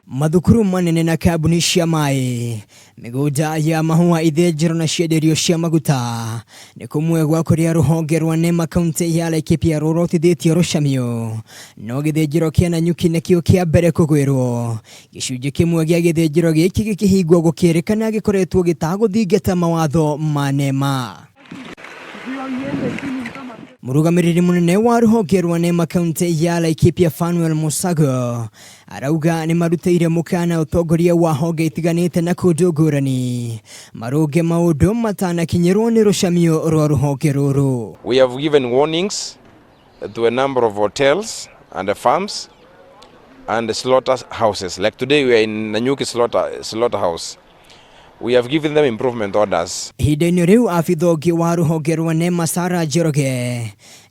Mathukuru manene na kambuni cia maĩ, mĩgũnda ya mahũa, ithĩnjĩro na cienderio cia maguta nĩ kũmwe gwa kũrĩa rũhonge rwa NEMA kaunti ya Laikipia rũrotithĩtie rũcamio. No gĩthĩnjĩro kĩa Nanyuki nĩkĩo kĩa mbere kũgwĩrwo. Gĩcunjĩ kĩmwe gĩa gĩthĩnjĩro gĩkĩ gĩkĩhingwo gũkĩrĩkana gĩkoretwo gĩtagũthingata mawatho ma NEMA. Mũrũgamĩrĩri mũnene wa rũhonge rwa NEMA kaunti ya Laikipia Fanuel Musago arauga nĩ marutĩire mũkana ũtongoria wa honge itiganĩte na kũndũ ngũrani marũnge maũndũ matanakinyĩrwo nĩ rũcamio rwa rũhonge rũrũ. We have given warnings to a number of hotels and farms and slaughter houses. Like today we are in Nanyuki slaughterhouse. We have given them improvement orders. Ihinda-inĩ rĩu abitha ũngĩ wa rũhonge rwa NEMA Sarah Njoroge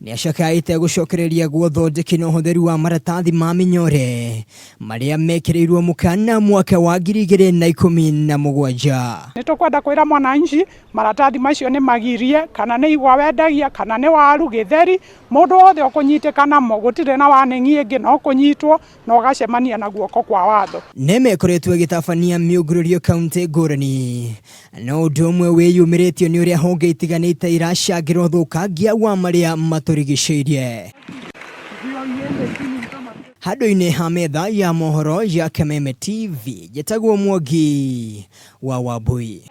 nĩ acakaĩte gũcokereria gwa ũthondeki na ũhũthĩri wa maratathi ma mĩnyore marĩa mekĩrĩirwo mũkana mwaka wa 2017. Nĩ tũkwenda kwĩra mwananchi maratathi macio nĩ magirie, kana nĩ igwa wendagia, kana nĩ waru, gĩtheri, mũndũ wothe ũkũnyitĩka namo gũtirĩ na warning ĩngĩ, no kũnyitwo na ũgacemania na guoko kwa watho. NEMA ĩkoretwo ĩgĩtabania mĩũngũrũrio kaunti ngũrani, no ũndũ ũmwe wĩyumĩrĩtio nĩ ũrĩa honge itiganĩte iracangĩra ũthũkangia wa marĩa matũrigicĩirie. Handũ-inĩ ha metha ya mohoro ya Kameme TV, njĩtagwo Mwangi wa Wambui.